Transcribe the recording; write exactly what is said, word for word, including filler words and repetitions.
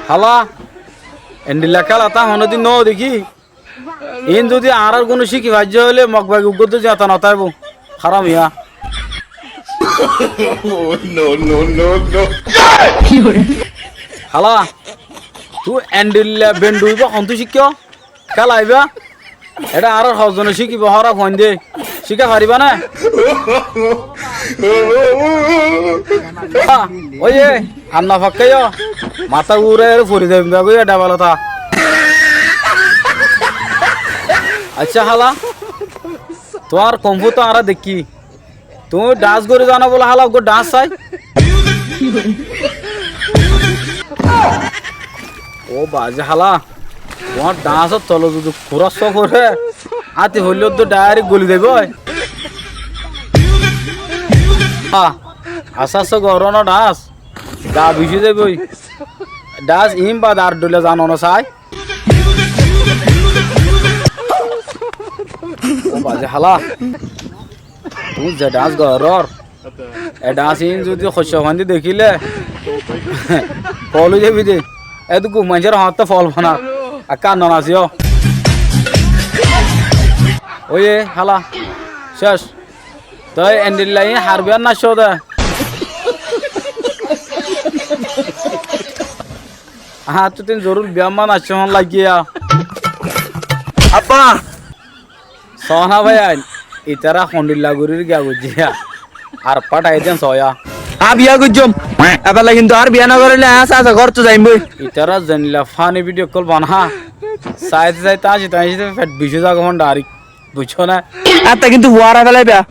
Hála, endilla kéla tá honódin no dekí. Iín zodi añárár gunú cíki faijjé óile mokbagi uggúa dóri zeñta no táibou. Háramiyá. No, no, no, no. Hála, tui endilla bendhu ibá hontú cíkko? Kéla ibá? Eçé añárár hozzone cíkibou, hóra fuain de. Cíka faribá né? Óiye, ar no fakkáiyo. Matá urai eré fori zaibou, goi, e dhabalotá. Accá hála, tuáñr komfú tó añára dekkí. Tuñí dhans gorí zano bóle hála, uggúa dhans sai. Ó baázi hála, tuáñr dhansór tole zodi kurá só foré, áñti foillé uddúa dhairek goli zaibói. Há, asté asté goró na dhans, gaa bicí zaibói. Dhans iín baade ar dhoilla zano no sai. Ó baázi hála, tuñí ze dhans gorór, e dhans iín zodi hoiccá fuain de dekíle, fol ói zaibí de. Edún guf maincór hañttú fol banar. Ekká no nasiyó. Óiye hála, céc. Toi endilla iín har biyát naiccó de. Añáttu tin zorúr biyát ma naiccó hon laiggé ya. Abbá! Soóna báiyain, itará hondilla gorír giya goijjé ya. Ar fáthai den soóya. Aññí biya goijjóm. Eballa kintu añár biya no goríle aññí sása górottu zaiyum goi. Itará zendilla fáni bídiyo ókkol bana, saite saite áñcite áñcite fet bicí zagói fán dhairek. Buijjó né? Aññí kintu fuara félaiba.